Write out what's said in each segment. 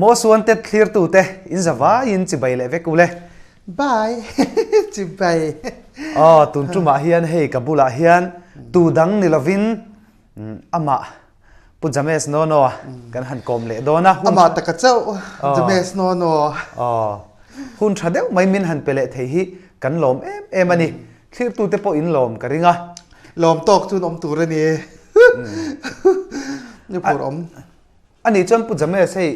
Most Wanted thlirtute in zavaiin chibai leh vek ule. Bye. Chibai. Aw, tun tumah hian hei ka bulah hian tu dang ni lovin amah Pu James Nono kan han kawm leh dawn a. Amah taka chauh James Nono. Aw, hun tha deuh mai min han pe leh thei hi kan lawm em em a ni. Thlirtute pawh in lawm ka ring a. Lawm tawk chu awm tur a ni. Ni phur awm. Ani chuan Pu James hei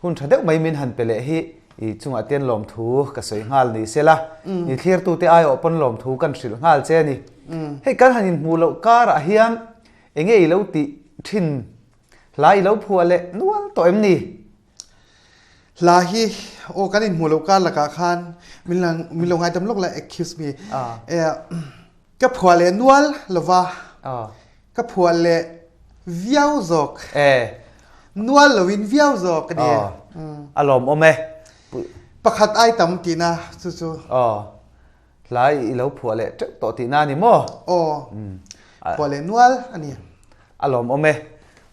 hun tha deuh mai min han pe leh hi i chungah te hian lawmthu ka sawi nghal ni sela, i thlirtute aiawh pawn lawmthu kan hrilh nghal che a ni. Hei kan han inhmuh loh karah hian enge i lo tih thin hla i lo phuah leh nual tawh em ni? Hla hi aw kan inhmuh loh kar lakah khan min lo min lo ngaidam lawk la excuse me ka phuah leh nual lova ka phuah leh viau zawk nual loin viau zawk a ni. A lawmawm e. Pakhat ai tam tihna chu chu. Hlai i lo phuah leh teuh tawh tihna a ni maw? Aw, phuah leh nual a ni. A lawmawm e.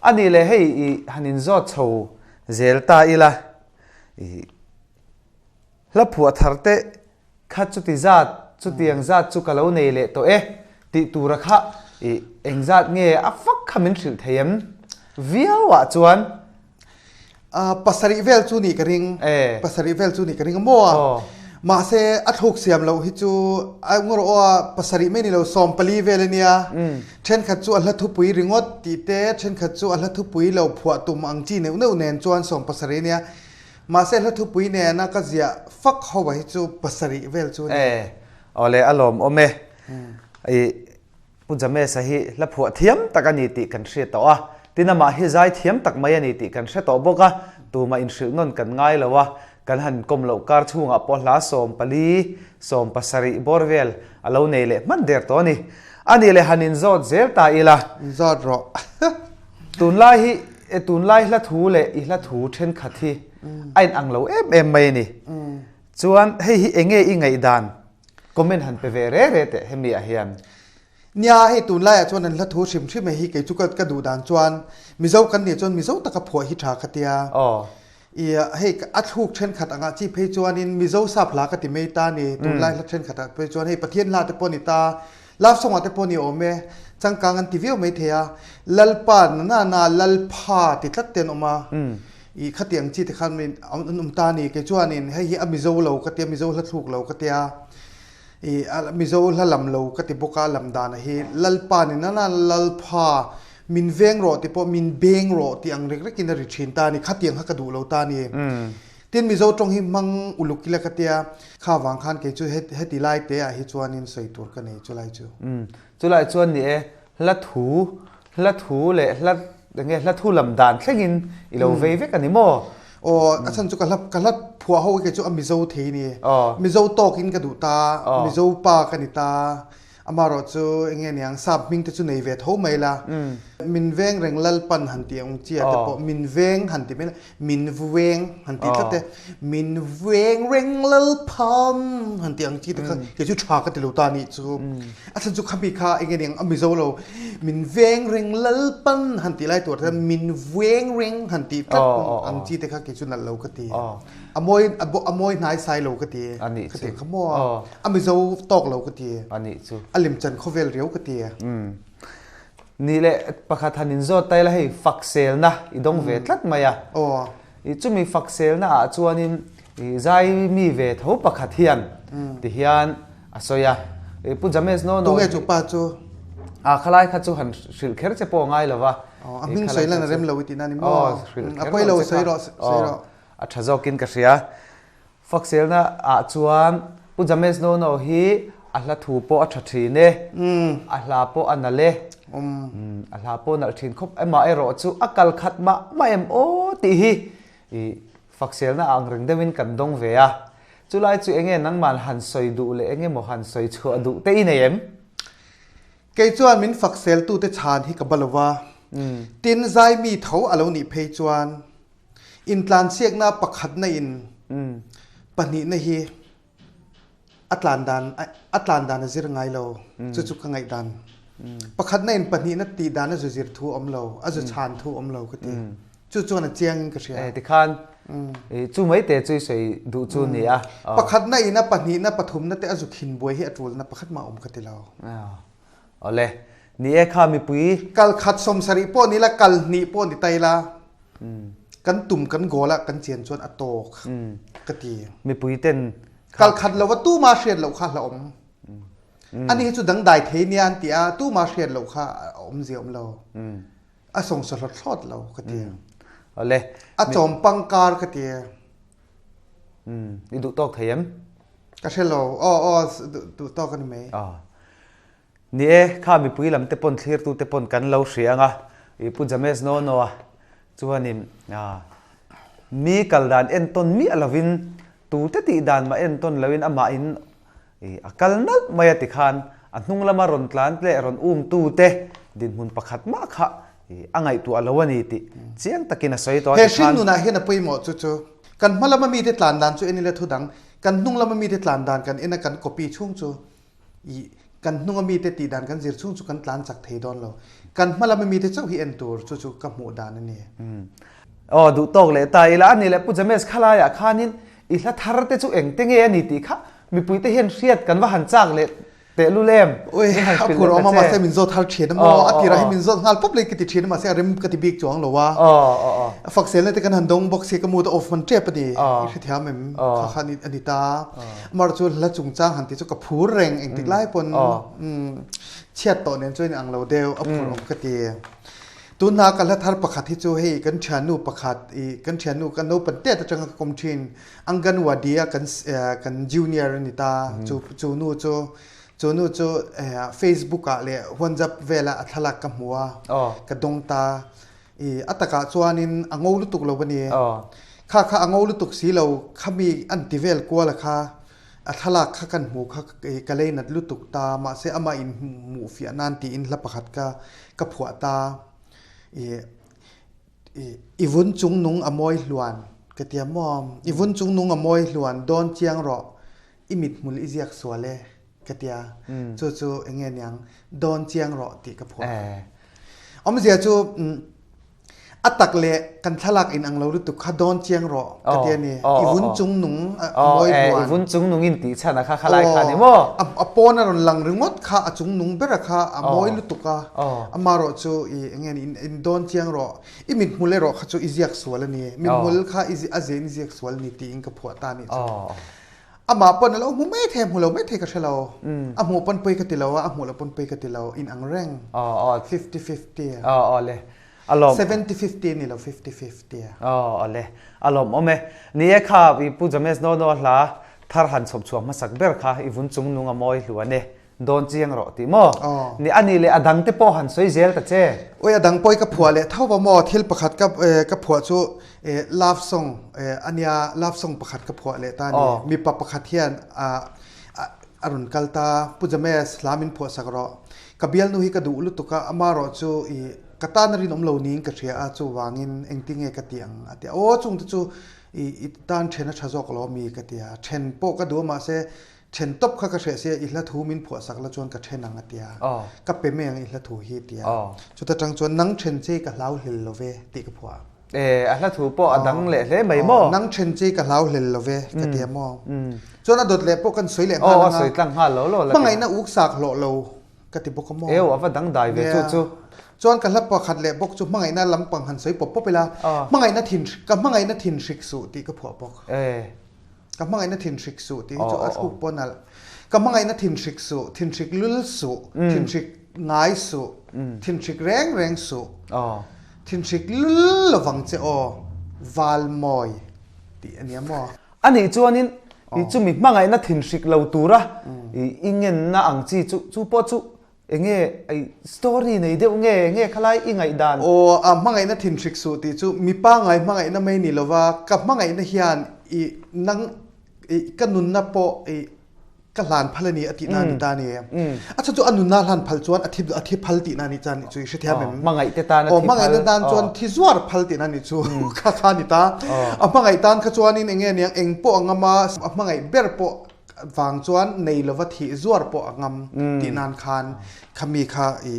A nih leh hei i han inzawt chho zel ta ila, i hla phuah thar te kha chuti zat, chutiang zat chu ka lo nei leh tawh e tih tura kha i engzat nge a fak kha min hrilh thei em? Viau ah chuan. Pasarih vel chu nih ka ring. Pasarih vel chu nih ka ring a maw a. Mahse a thluk siam loh hi chu a ngaw rawh aw a pasarih mai ni lo 14 vel a nia. Thenkhat chu a hla thupui ringawt tih te, thenkhat chu a hla thupui lo phuah tum ang chi neuh neuh nen chuan 17 a nia. Mahse hla thupui nena ka ziah fak ho a hi chu pasarih vel chu a ni. Awle a lawmawm e. Pu Jamesa hi hla phuah thiam tak a ni tih kan hria tawh a, tin amah hi zai thiam tak mai a ni tih kan hre tawh bawk a, tumah inhrilh nawn kan ngai lo a, kan han kawm loh kar chhungah pawh hla 14, 17 bawr vel a lo nei leh hman der tawh a ni. A nih leh han inzawt zel ta ila. Inzawt rawh. Tunlai hi, tunlai hla thu leh i hla thu thenkhat hi a inang lo em em mai a ni. Chuan hei hi enge i ngaihdan? Comment han pe ve re re teh hemi ah hian. Nia hei tunlai ah chuan an hla thu hrim hrim hei hi kei chu ka duh dan chuan Mizo kan nih chuan Mizo taka phuah hi tha ka tia. I hei a thluk thenkhat angah chi phei chuanin Mizo sap hla ka ti mai ta ni tunlai hla thenkhat ah phei chuan hei Pathian hla te pawh ni ta love song ah te pawh ni awm e changkang an ti viau mai thei a Lalpa na na na Lalpha ti tlat te an awm a. I khatiang chi te khan min an awm ta ni kei chuanin hei hi a Mizo lo ka tia Mizo hla thluk lo ka tia i Mizo hla lam lo ka ti bawk a lam dan a hi Lalpa ni nana Lalpha min veng rawh ti pawh min beng rawh tih ang rek rekin a ri thin ta ni khatiang kha ka duh lo ta ni tin Mizo tawng hi hmang uluk ila ka tia kha vang khan kei chu heti lai te ah hi chuanin sawi tur ka nei chulai chu. Chulai chuan ni e Hla thu, hla thu leh hla eng nge hla thu lam dan thlengin i lo vei vek a ni maw? Aw, a chhan chu ka hla ka hla phuah ho hi kei chu a Mizo thei ni. Mizo tawkin ka duh ta, Mizo pa ka ni ta. Amaherawh chu eng nge niang sap hming te chu nei ve tho mai la. Min veng reng Lalpan han tih ang chi ah te pawh min veng han ti mai la. Min veng han ti tlat e, min veng reng Lalpham han ti ang chi te kha kei chu tha ka ti lo ta nih chu. A chhan chu khami kha eng nge niang a Mizo lo min veng reng Lalpan han tih lai tur te min veng reng han tih tlat ang chi te kha kei chu nalh lo ka ti. A mawi a mawi hnai sai lo ka ti. Ka ti kha maw a Mizo tawk lo ka ti. A lemchan khawvel riau ka ti. Nih leh pakhat han inzawt ta ila hei fakselna i dawng ve tlat mai a. I chumi fakselna ah chuanin i zai mi ve tho pakhat hian ti hian a sawi a. I Pu James no no Tunge chu pa chu? A khalai kha chu han hrilh kher che pawh a ngai lo va. A hming sawi lan a rem lo i tihna a ni maw? A pawi lo sawi rawh sawi rawh. A tha zawkin ka hria. Fakselna ah chuan Pu James Nono hi a hla thu pawh a tha thin e, a hla pawh a nalh e, a hla pawh a nalh thin khawp amah erawh chu a kal khat mah mah em aw tih hi i fakselna ang reng deuhin kan dawng ve a. Chulai chu enge nangman han sawi duh leh enge maw han sawi chhuah duh te i nei em? Kei chuan min fakseltute chhan hi ka ba lo va, tin zai mi tho a lo nih phei chuan Intlansiakna pakhatna in pahnihna hi a tlan dan a tlan dan a zir ngai lo. Chu chu ka ngaih dan. Pakhatna in pahnihna tih dan a zu zir thu a awm lo, a zu chhan thu a awm lo ka ti. Chu chuan a chiang in ka hria. Eh, tikhan chu mai te chu i sawi duh chu ni a. Pakhatna ina pahnihna pathumna te a zu khin buai hi a tulna pakhat mah awm ka ti lo. Awle, ni e kha mipui. Kal khat 70 pawh ni la, kal hnih pawh ni tai la. Kan tum kan goal ah kan chian chuan a tawk ka ti. Mipui ten. Kal khat lova tuma hriat loh kha hlauhawm. Ani hi chu dangdai thei nia an ti a, tuma hriat loh kha a awmzia awm lo. A sawngsa hlawt thlawt lo ka ti. Awle. A chawm pangkar ka ti. I duh tawk thei em? Ka hre lo. Aw aw duh tawk a ni mai. Ni e, kha mipui lam te pawn thlirtu te pawn kan lo hria ang a, i Pu James Nono-a chuanin mi kal dan entawn miah lovin tute tih dan mah entawn loin amahin I a kal nalh mai a ti khan a hnung lama rawn tlan leh rawn umtu te dinhmun pakhat mah kha i a ngaihtuah lo a ni tih chiang takin a sawi tawh a ti khan. He hringnunah hian a pawimawh chu chu kan hma lama mite tlan dan chu en ila thu dang, kan hnung lama mite tlan dan kan en a kan copy chhung chu i kan hnunga mite tih dan kan zir chhung chu kan tlan chak thei dawn lo. Kan hma lama mite chauh hi en tur chu chu ka hmuh dan a ni. Aw duh tawk leh ta ila a ni leh Pu James khalaiah khanin I hla thar te chu eng te nge a ni tih kha mipui te hian hriat kan va han chak leh tehlul em? Ui, a phur awm a mahse min zawt har thin a maw? A tirah hi min zawt nghal pawp leh ka ti thin a mahse a rem ka ti bik chuang lo a. A fakselna te kan han dawng bawk si ka mood a off hman tep a ni. I hrethiam em? Kha kha a ni ta. Amaherawh chu hla chungchang han ti chu ka phur reng engtik lai pawn chhiat tawh nen chuan in ang lo deuh a phur awm ka ti. Tunhna ka hla thar pakhat hi chu hei kan thiannu pakhat i kan thiannu kan naupan tet atanga ka kawm thin Anganwadi a kan kan junior a ni ta chu chu nu chu chu nu chu Facebook ah leh WhatsApp vela a thlalak ka hmu a ka dawng ta i a takah chuanin a ngo lutuk lo a ni kha kha a ngo lutuk si lo khami an ti vel kual a kha A thlalak kha kan hmuh kha ka lei nat lutuk ta, mahse amah in hmuh fiah nan tiin hla pakhat ka ka phuah ta. I i vun chung nung a mawi hluan ka ti a maw? I vun chung nung a mawi hluan dawn chiang rawh, i mithmul i ziak sual e ka ti a. Chu chu eng nge niang dawn chiang rawh tih ka phuah. Awmzia chu A tak leh kan thlalak in ang lo lutuk kha dawn chiang rawh ka ti a ni. I vun chung nung a mawi hluan. I vun chung nung in tih chhan a kha khalai kha ni maw? A pawn a rawn lang ringawt kha a chung nung ber a kha a mawi lutuk a. Amaherawh chu i eng nge ni in dawn chiang rawh. I mithmul erawh kha chu i ziak sual a ni. Mithmul kha a ziah in i ziak sual a ni tiin ka phuah ta a nih chu. Amah pawn a lo hmu mai thei a, hmu lo mai thei ka hre lo. A hmuh pawn pawi ka ti lo a, a hmuh loh pawn pawi ka ti lo. In ang reng. 50 50 a. Aw le. A lawm. 70 50 ni lo 50 50 a. Aw le. A lawm awm e. Ni e kha i Pu James Nono hla thar han chhawp chhuah hmasak ber kha i vun chung nung a mawi hluan e. Dawn chiang rawh tih maw? Ni a nih leh a dang te pawh han sawi zel ta che. Ui a dang pawi ka phuah leh tho va maw? Thil pakhat ka ka phuah chu love song a nia love song pakhat ka phuah leh ta a ni. Mipa pakhat hian a a rawn kal ta Pu James hla min phuah sak rawh. Ka bialnu hi ka duh lutuk a amarawh chu i ka tan a rinawm lo niin ka hria a chuvangin engtinge ka ti ang a ti a. Aw chungte chu i i tan then a tha zawk lo ami ka ti a. Then pawh ka duh a mahse Then tawp kha ka hreh sia i hla thu min phuah sak la chuan ka then ang a tia. Ka pe mai ang i hla thu hi a tia. Chuta tang chuan nang then che ka hlau hlel lo ve tih ka phuah. E, a hla thu pawh a dang leh hle mai maw? Nang then che ka hlau hlel lo ve ka tia maw? Chuan a dawt leh pawh kan sawi leh nghal anga. Aw, a sawi tlang nghal lo lo la. Hmangaihna uk sak hlawh lo ka ti bawk a maw? Eu, a va dang dai ve chu chu. Chuan ka hla pakhat leh bawk chu hmangaihna lampang han sawi pawp pawp ila, hmangaihna thin, ka hmangaihna thin hrik suh tih ka phuah bawk. E. Ka hmangaihna thin hrik suh tih hi chu a thluk pawh nalh. Ka hmangaihna thin hrik suh, thin hrik lul suh, thin hrik ngai suh, thin hrik reng reng suh, thin hrik lul lovang che aw, val mawi tih a nia maw? A nih chuanin i chumi hmangaihna thin hrik lo tura i ngenna ang chi chu chu pawh chu Enge i story nei deuh nge enge khalai i ngaihdan? Aw, a hmangaihna thin hrik suh tih chu mipa ngai hmangaihna mai ni lova, ka hmangaihna hian i nang i ka nunna pawh i ka hlan phal a ni a tihna a ni ta a ni. A chhan chu a nunna a hlan phal chuan a thi a thi phal tihna a nih chuan chu i hrethiam em? Hmangaih te tan a thi phal. Aw, hmangaihna tan chuan thi zuar phal tihna a nih chu kha kha a ni ta. A hmangaih tan kha chuanin enge niang eng pawh a ngam a, a hmangaih ber pawh. vang chuan nei lova thih zuar pawh a ngam tih nan khan khami kha i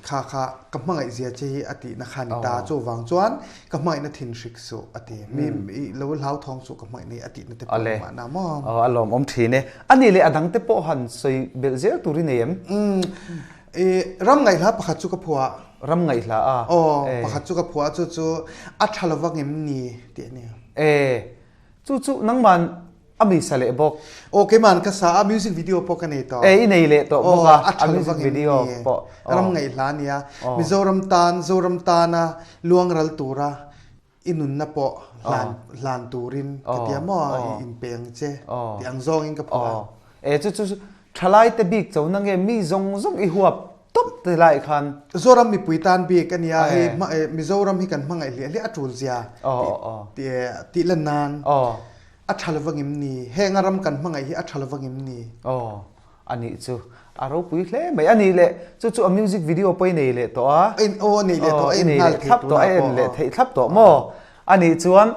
kha kha ka hmangaih zia che hi a tihna kha ni ta. Chuvang chuan ka hmangaihna thin hrik suh a ti. Mi i lo hlauthawng suh ka hmangaihna hi a tihna te pawh a mahna maw? Aw a lawmawm thin e. A nih leh a dangte pawh han sawi belh zel tur i nei em? I ram ngaihhla pakhat chu ka phuah. Ram ngaihhla a? Aw pakhat chu ka phuah chu chu a tha lova ngem ni tih a ni. E chu chu nangman A mi sa leh bawk. Aw keiman ka sa a music video pawh ka nei tawh. E i nei leh tawh bawk a a music video pawh. Ram ngaihhla a nia. Mizoram tan Zoram tana luangral tura i nunna pawh hlan hlan turin ka tia maw i inpeng che tih ang zawngin ka phuah a. E chu chu thalai te bik cho na nge mi zawng zawng i huap tawp te lai khan. Zoram mipui tan bik a nia hei Mizoram hi kan hmangaih hliah hliah a tul zia tih tih lan nan. A tha lovang em ni? Heng a ram kan hmangaih hi a tha lovang em ni? Aw, a nih chu. A ropui hle mai. A nih leh, chu chu a music video pawh i nei leh tawh a. En, aw a nei leh tawh, a en nghal thei tunah pawh. A en leh theih thlap tawh maw? A nih chuan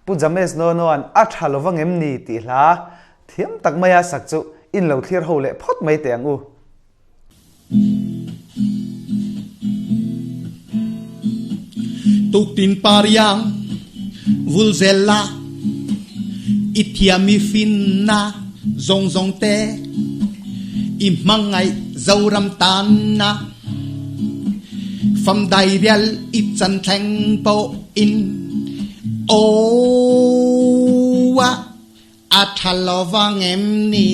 Pu James Nonoa'n a tha lovang em ni tih hla thiam tak maia sak chu in lo thlir ho leh phawt mai teh ang u. Tuktin pariang vul zel la, i thiam i finna zawng zawng te, i hmangaih Zoram tanna. Fam dairial i chan thleng pawh in aw a. A tha lovang em ni?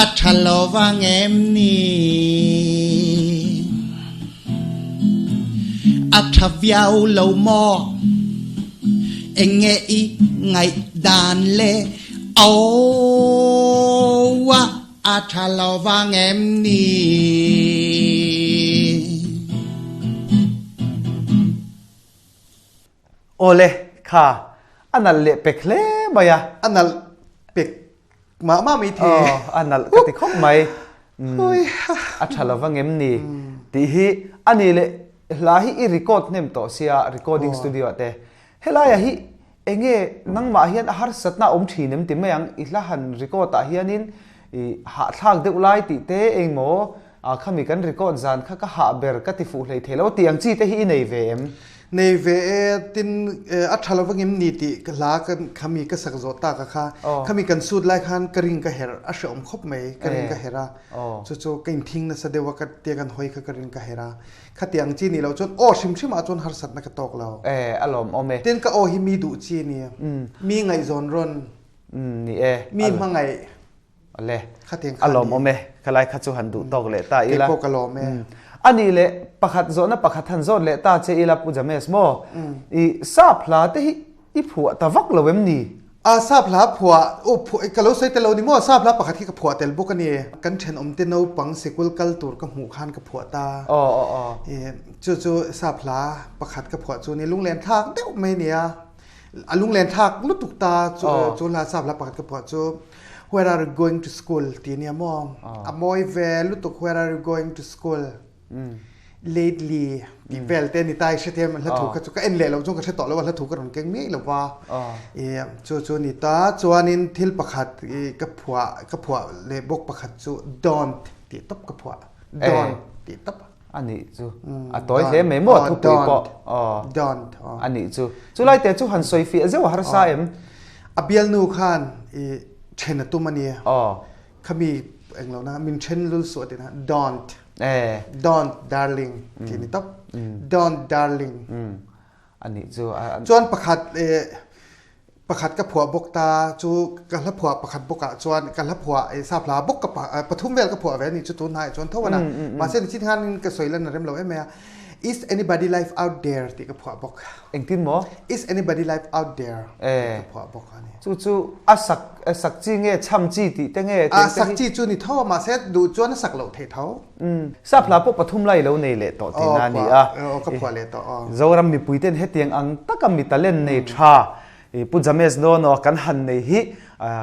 A tha lovang em ni? A tha viau lo maw? Eng nge i ngaih dan le? Aw a A tha lovang em ni? Awle, kha, a nalh leh pek hle mai a. A nalh pek mah mah mai thei. Aw, a nalh ka ti khawp mai. A tha lo vang em ni? Tih hi a ni leh hla hi i record hnem tawh sia recording studio ah te. Helaiah hi enge nangmah hian a harsatna a awm thin em ti mai ang, i hla han record ah hianin i hahthlak deuh lai tih te engmaw A khami kan record zan kha ka hah ber ka ti fuh hlei thei lo tih ang chi te hi i nei ve em? Nei ve e, tin a tha lo vangim ni tih ka hla kan khami ka sak zawh tak a kha khami kan shoot lai khan ka ring ka herh a hreawm khawp mai ka ring ka herh a chu chu ka inthing nasa deuh a ka tia kan hawi kha ka ring ka herh a khati ang chi nih loh chuan aw hrim hrim ah chuan harsatna ka tawk lo. E a lawm awm e. Tin ka aw hi mi duh chi a ni mi ngaihzawn rawn ni e mi hmangaih Le, a lawmawm e, khalai kha chu han duh tawk leh ta ila. Kei pawh ka lawm e. A nih leh, pakhat zawhna pakhat han zawt leh ta che ila Pu James maw? I sap hla te hi i phuah ta vak lo em ni? A sap hla phuah, aw phuah, ka lo sawi tel lo ni maw? Sap hla pakhat hi ka phuah tel bawk a ni. Kan thenawmte naupang sikul kal tur ka hmuh khan ka phuah ta. Aw aw aw. Chu chu sap hla pakhat ka phuah chu ni lunglen thlak deuh mai a nia. A lunglen thlak lutuk ta chu chu hla sap hla pakhat ka phuah chu. Where are you going to school ti ania maw? A mawi ve lutuk where are you going to school? Lately tih vel te ni ta i hrethiam hla thu kha chu ka en leh loh chuan ka hre tawh lo a hla thu ka rawn keng miai lo va. I chu chu ni ta chuanin thil pakhat i ka phuah ka phuah leh bawk pakhat chu don't tih tawp ka phuah. Don't tih tawp. A nih chu. A tawi hle mai maw thupui pawh. Don't. A nih chu. Chulai te chu han sawi fiah zeuh a harsa em? A bialnu khan i then a tum a ni. Khami englo na min then lul suh a ti na don't. Don't darling tih ni tawp. Don't darling. A nih chu. Chuan pakhat Pakhat ka phuah bawk ta chu ka hla phuah pakhat bawkah chuan ka hla phuah i sap hla bawk ka pathum vel ka phuah ve a nih chu tun hnaiah chuan tho a na. Mahse nichin khanin ka sawi lan a rem lo em mai a. Is anybody life out there tih ka phuah bawk. Engtin maw? Is anybody life out there tih ka phuah bawk a ni. Chu chu a sak sak chi nge chham chi tih te nge? A sak chi chu ni tho a mahse duh chuan a sak loh thei tho. Sap hla pawh pathum lai lo nei leh tawh tihna a ni a. Aw ka phuah leh tawh aw. Zoram mipuiten hetiang ang taka mi talent nei tha Pu James Nono kan han nei hi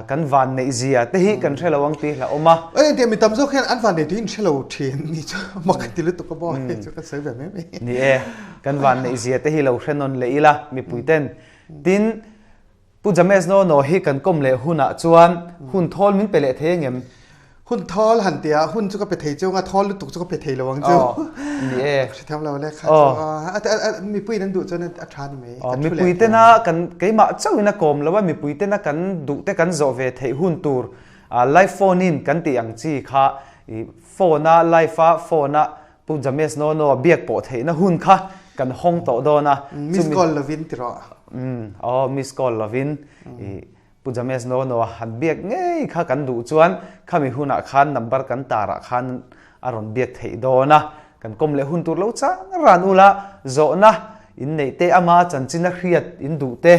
kan van neih zia te hi kan hre lo ang tih hlauhawm a. Eng tiang mi tam zawk hian an van nei tih in hre lo thin ni chu mak ka ti lutuk a maw hei chu ka sawi ve mai mai. Ni e, kan van neih zia te hi lo hre nawn leh ila mipuiten. Tin. Pu James Nono hi kan kawm leh hunah chuan hun thawl min pe leh thei angem? Hun thawl han tia hun chu ka pe thei chu anga thawl lutuk chu ka pe thei lo ang chu. Ni e. Hrethiam lo le kha chu. Mipui an duh chuan a tha ni mai. Mipui tena kan keimah chauhin a kawm lo a mipui tena kan duh te kan zawh ve theih hun tur live phone in kan tih ang chi kha phone a live a phone a Pu James Nono biak pawh theihna hun kha kan hawng tawh dawn a. Miss call lovin ti rawh. Aw miss call lovin Pu James Nono han biak ngei kha kan duh chuan khami hunah khan number kan tarah khan a rawn biak theih dawn a. Kan kawm leh hun tur lo chang ran ula zawhna in neih te ama chanchina hriat in duh te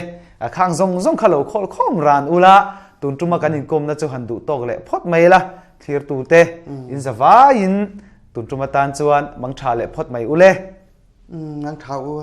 khang zawng zawng kha lo khawl khawm ran ula tun tuma kan inkawmna chu han duh tawk leh phawt mai la thlirtute in za vaiin Tun tum atan chuan mang tha leh phawt mai u le. Mang tha u.